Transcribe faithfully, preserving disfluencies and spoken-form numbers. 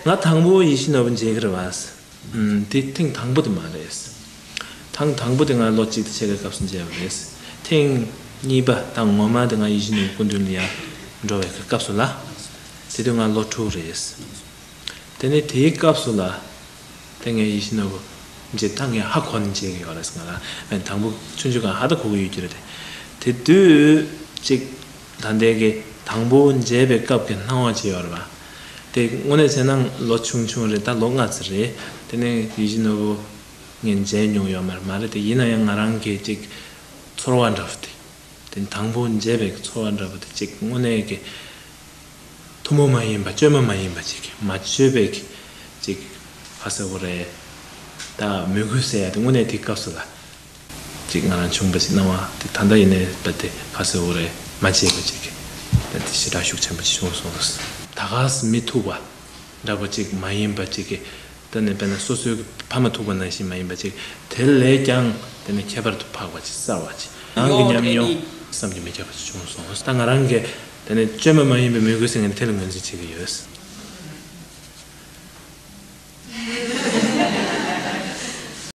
ང་དང་པོ་ཡིད་བཞིན་ནོར་བུ་མཇལ་གྱི་རེད་བ། ཨམ། དེ་ཐེངས་དང་པོ་དེ་མ་རེད། ཐེངས་དང་པོ་དེ་ང་ལོ་གཅིག་དང་ཕྱེད་ཀའི་སྐབས་སུ་མཇལ་བ་རེད། ཐེངས་གཉིས་པ་དང་ངོ་མ་དེ་ང་ཡིད་བཞིན་ནོར་བུ་སྐུ་མདུན་ལ་ཡར་འགྲོ་བའི་སྐབས་སུ་ལ། དེ་དུས་ང་ལོ་དྲུག་རེད། དེ་ནས་དེའི་སྐབས་སུ་ལ། དེ་ངས་ཡིད་བཞིན་ནོར་བུ་མཇལ། ད་ངས་ཧ་གོ་ནས་མཇལ་གྱི་ཡོད་རེད། ང་ལ་ཨེ་དང་པོ་ཆུང་ཆུང་སྒང་ཧ་ད་གོ་གི་ཡོད་ཀྱི་རེད། དེ་དུས་གཅིག་ད་ལྟའི་གི་དང་པོ་མཇལ་བའི་སྐབས་ཀྱི་སྣང་བ་ཅིག་ཡོད་རེད་པ། དེ་དངོས་གནས་བྱས་ན་ལོ་ཆུང་ཆུང་རེད། ད་ལོ་ལྔ་ཙམ་རེད། དེ་ནས་ཡིད་བཞིན་ནོར་བུ་ངས་མཇལ་མྱོང་ཡོད་མ་རེད། མ་རེད། དེ་ཡིན་ན་ཡང་ང་རང་གི་གཅིག་ཚོར་བ་འདྲ་བོ་དེ། དེ་དང་པོ་མཇལ་བའི་ཚོར་བ་འདྲ་བོ་དེ་གཅིག་དངོས་གནས་ཀྱི་ཐུན་མོང་མ་ཡིན་པ། བཅོས་མ་མ་ཡིན་པ་ཅིག་མ་བཅོས་པའི་ཅིག་ག་ཟེར་དགོས་རེད། ད་མོས་གུས་ཟེར་ཡ་དེ་དངོས་གནས་དེ་སྐབས་སུ་ལ་ཅིག་ང་རང་བྱུང་བ་ཅིག་སྣང་བ་དེ། ད་ལྟ་ཡིན་ནའི་ད་དེ་ག་ཟེར་དགོས་རེད། མ་བརྗེད་པ་ཅིག་ད་དེ་ཞེ་དྲག་ཤུགས་ཆེན་པོ་ཅིག་བྱུང་སོང་། ད་ག་སེ་མི་ཐུག་པ་འདྲ་པོ་ཅིག་མ་ཡིན་པ་ཅིག་གི། ད་ནི་དཔེར་ན་སོ་སོའི་ཕ་མ་ཐུག་པ་ནང་བཞིན་མ་ཡིན་པ་ཅིག་དེ་ལས་ཀྱང་དེ་ནི་ཁྱད་པར་དུ་འཕགས་པ་ཅིག་གསར་བ་ཅིག་རང་གི་ཉམས་མྱོང་བསམ་གྱིས་མི་ཁྱབ་པ་ཅིག་བྱུང་སོང་། ད་ང་རང་གིས་དེ་ནི་བཅོས་མ་མ་ཡིན་པའི་མོས་གུས་ཟེར་མཁན་དེ་ལ་ངོས་འཛིན་བྱེད་ཀྱི་ཡོད།